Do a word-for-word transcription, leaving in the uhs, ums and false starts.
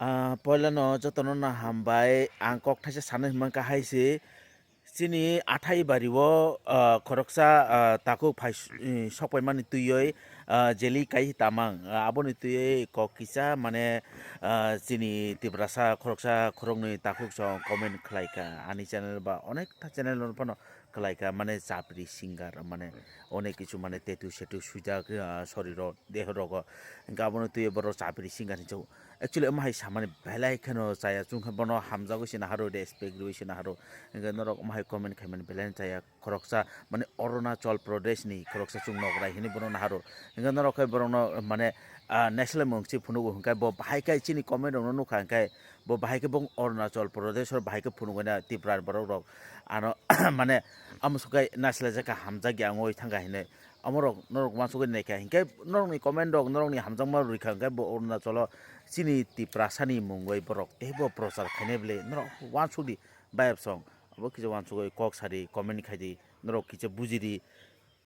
Ah, poilano jotono no hambai. Ang kok thaisa sanai hwnmang kha hai se, chini athai bari o, ah, khoroksa, ah, takhuk phai s-, eh, sokpaimani twiwi, ah, jeli kai tamang. Ah, aboni twiwi kok kisa mane, ah, chini Tiprasa khoroksa khoroknwi takhuk song comment khlai kha. Ani channel ba onek ta channel no phano khlai kha, mane chapri singer, mane onek kichu mane tattoo setu sujak, ah, soriro deho rogo. Hingke abono twiwi borok chapri singer hinwi sago. Actually, omo hai samani belai kheno chaya, chwng khe bono hamjagwi se naharo, respect rwui se naharo. Hingke norok omo hai comment khaimani belai no chaya. Khoroksa, mane, Arunachal Pradesh ni khoroksa chwng nokrai hinwi bono naharo. Hingke norok khe borokno, mane, ah, naisolai mung se phunugo, hingke bo bahai khe chini comment rokno nukha, hingke bo bahai khe bo Arunachal Pradesh o bahai khe phunugwi na Tipra borok rok. Ano, mane, amo sukai naisolai jakha, hamjakya wngwi thangkha hinwi. Omorok norok uansugwi naikha, hinkhe norokni comment rok norokni hamjakma rwikha, hinkhe bo Arunachalo chini Tiprasani mungwi borok teibo prochar khainai bwle norok uansukdi, bayapsong abo kisa uansugwi kok sadi, comment khaidi, norok kisa bujidi,